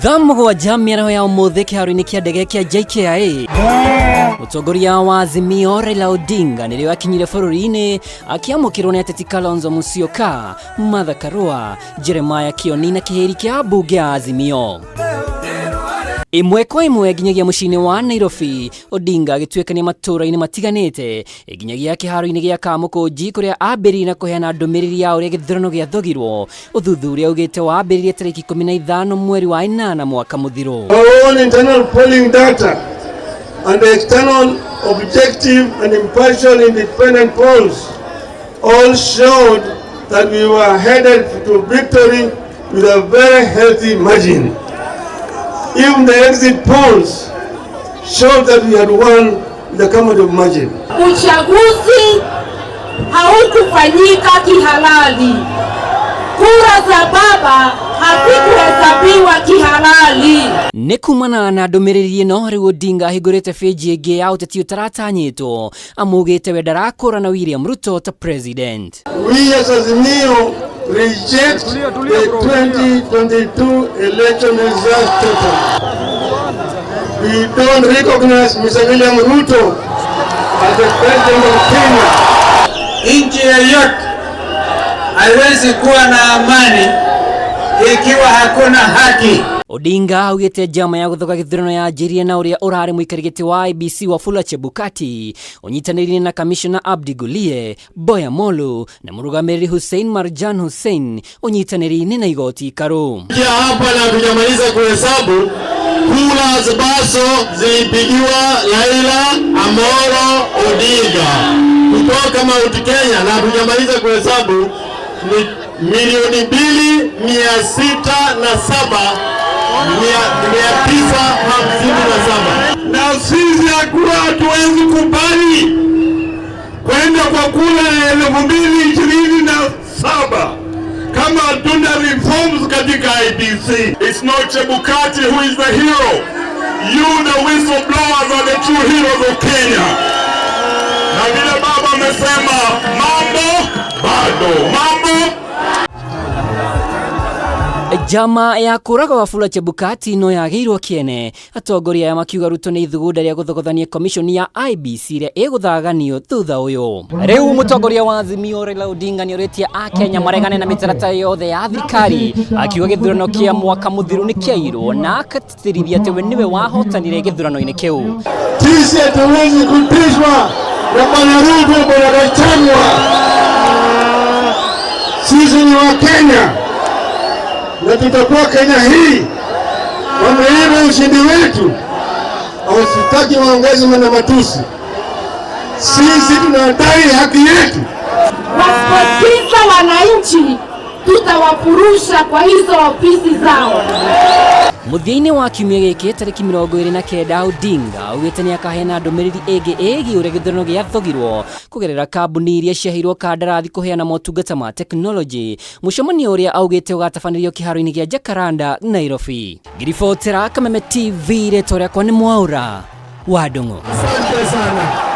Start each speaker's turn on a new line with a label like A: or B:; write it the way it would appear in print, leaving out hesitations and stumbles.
A: Thaa 7 mĩaraho ya ũmũthĩ kĩharo-inĩ kĩa ndege kĩa JKIA, mũtongoria wa Azimio Raila Odinga nĩrĩo akinyire bũrũri-inĩ akĩamũkĩrwo nĩ ateti Kalonzo Musyoka, Martha Karua, Jeremiah Kioni na kĩhĩri kĩa ambunge a Azimio. Ĩmwe kwa ĩmwe nginyagia mũciĩ-inĩ wa Nairobi, Odinga agĩtuĩkania matũũra-inĩ matiganĩte nginyagia kĩharo-inĩ gĩa Kamũkũnji kũrĩa ambĩrĩirie na kũheana ndũmĩrĩri ya ũrĩa gĩthurano gĩathogirwo. Ũthuthuria ugĩte wambĩrĩirie tarĩki 15 mweri wa 8 mwaka mũthiru.
B: Our own internal polling data and the external objective and impartial independent polls all showed that we were headed to victory with a very healthy margin. Even the exit polls showed that we had won with a comfortable margin.
C: Uchaguzi haukufanyika kihalali. Kura za baba hazikuhesabiwa kihalali.
A: Nĩ kumana na ndũmĩrĩri ĩno rĩu Odinga ahingũrĩte bĩnji ĩngĩ ya ũteti ũtaratanyĩtwo amugĩte we ndarakũrana William Ruto ta president.
B: We as Azimio reject the 2022 election results totally. We don't recognize Mr. William Ruto as the president of Kenya.
D: Nchi yeyote haiwezi kuwa na amani ikiwa hakuna haki.
A: Odinga augĩte njama ya gũthoga gĩthurano yanjirie na ũrĩa ũrarĩ mũikari gĩtĩ wa IEBC Wafula Chebukati ũnyitanĩire na kamishona Abdi Gulie, Boya Molu na mũrũgamĩrĩri Hussein Marjan Hussein ũnyitanĩri-inĩ na igoti ikarũ.
E: Hapa na hatujamaliza kuhesabu kura ambazo zilipigiwa Raila Amolo Odinga kutoka Mount Kenya, na hatujamaliza kuhesabu ni 2,607,957.
B: Na sisi hakuwa hatuwezi kubali kwenda kwa kura ya 2027 kama hatuna reforms katika IEBC.
F: It's not Chebukati who is the hero. You the whistleblowers are the true heroes of Kenya. Na vile baba amesema mambo bado, mambo
A: Njama ya kũraga Wafula Chebukati no yagĩirwo kĩene, atongoria aya makiuga Ruto nĩ ithugunda rĩa gũthogothania commission ya IEBC ĩrĩa ĩgũthaganio thutha ũyũ. Rĩu mũtongoria wa Azimio Raila Odinga nĩorĩtie akenya maregane na mĩtaratara yothe ya thirikari, akiuga gĩthurano kĩa mwaka mũthiru nĩ kĩairwo na akatĩtĩrithia atĩ we nĩwe wahotanire gĩthurano-inĩ kĩu.
B: Sisi hatuwezi kutishwa na Bwana Ruto, Bwana Gachagua. Sisi ni wa Kenya na tutakuwa Kenya hii. Wameiba ushindi wetu, hawasitaki waongeze na matusi. Sisi tunadai haki yetu.
C: Wasiposikiza wananchi, tutawafurusha kwa hizo ofisi zao.
A: Mũthia-inĩ wa kiumia gĩkĩ tarĩki 29 Odinga augĩte nĩ akaheana ndũmĩrĩri ĩngĩ ĩgiĩ ũrĩa gĩthurano gĩathogirwo kũgerera kambuni iria ciaheirwo kandarathi kũheana motungata ma tekinoronjĩ, mũcemanio ũrĩa augĩte ũgatabanĩrio kĩharo-inĩ gĩa Jacaranda, Nairobi. Ngiribotera Kameme TV, rĩtwa rĩakwa nĩ Mwaũra wa Ndung'u.
E: Asante sana.